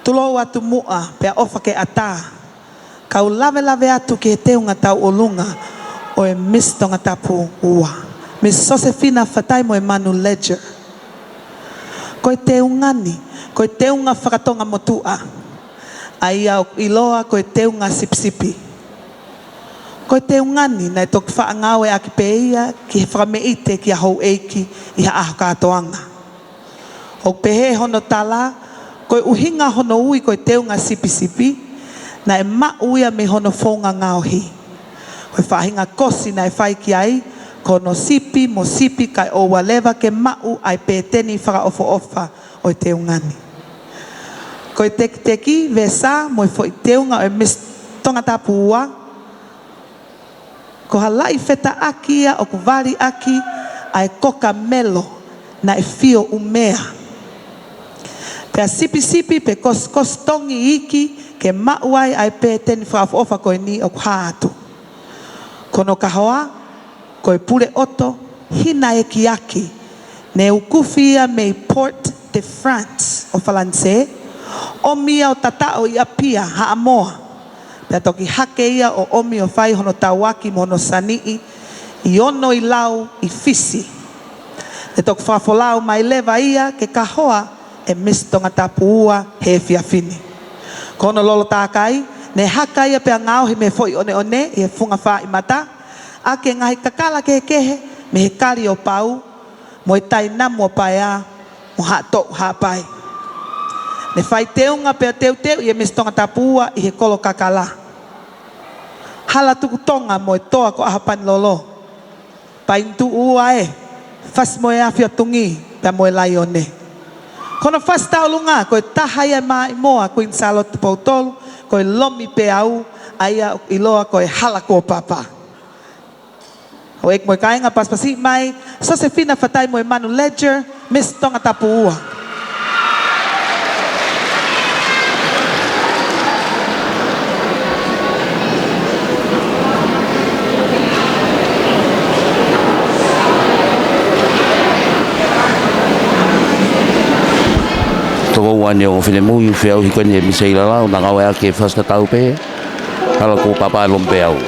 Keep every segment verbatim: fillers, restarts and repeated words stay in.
Tulou atu muʻa, pea ʻofa ke ʻatā. Kau lavelave atu ki he teunga tauʻolunga ʻo e Miss Tongatapu ua, Miss Sosefina Fataimoemanu Ledger. Ko e teunga ni, ko e teunga fakatonga motuʻa, ʻa ia ʻoku ʻiloa ko e teunga sipisipi. Ko e teunga ni naʻe toki faʻa ngāueʻaki pē ia ki he fakameʻite ki ha houʻeiki ʻi ha ʻaho kātoanga. ʻOku pehē hono tala, ko e ʻuhinga hono ui ko e teunga sipisipi, naʻe maʻu ia mei hono founga ngaohi. Ko e faʻahinga kosi naʻe fai ki ai, ko hono sipi mo sipi kae ʻoua leva ke maʻu ʻa e pēteni fakaʻofoʻofa ʻo e teunga ni. Ko e tekiteki, vesa mo e foʻi teunga ʻo e Miss Tongatapu ua, ko ha laʻi fetaʻaki ia ʻoku vali ʻaki ʻa e koka melo naʻe fio ʻumea. Pea sipisipi pe kosikosi tongi iiki ke maʻu ai ʻa e pēteni fakaʻofoʻofa ko eni ʻoku hā atu. Ko hono kahoa, ko e pule ʻoto hina ekiaki, ne ukufi ia mei Port-de-France ʻo Falanisē, ʻomi ia ʻo tataʻo ʻi ʻApia, Haʻamoa. Pea toki hake ia ʻo ʻomi ʻo fai hono tauaki mo hono saniʻi ʻi Ono-i-Lau ʻi Fisi. Ne toki fakafolau mai leva ia ke kahoa ʻe Miss Tongatapu ua he efiafi ni. Ko hono lolotakai, ne haka ia pea ngaohi mei he foʻi ʻoneʻone ʻi he funga fāʻi mata, ʻaki e ngaahi kakala kehekehe mei he kali ʻo pau, mo e tainamu ʻo paea, mo haʻa toʻu haʻapai. Ne fai teunga pea teuteu ʻe Miss Tongatapu ua ʻi he kolo kakala. Hala tuku tonga mo e toa ko ʻAhopanilolo. Painituʻu ua ē, fasi mo e afi ʻo Tungi, pea mo e laione. Ko hono fasi tauʻolunga, ko e taha ia e maʻimoa ʻa Kuini Sālote Tupou Tolu, ko e Lomipeau, ʻa ia ʻoku ʻiloa ko e Hala Kuo Papa. Houʻeiki mo e kāinga, pasipasi mai, Sosefina Fataimoemanu Ledger, Miss Tongatapu ua. Toko ua ni ʻo finemui, feʻauhi ko eni ʻe Miss Eilalau, naʻe ngāueʻaki e fasi tatau pē, Hala Kuo Papa, Lomipeau.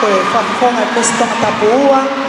Fakafofonga e Kolisi Tongatapu ua,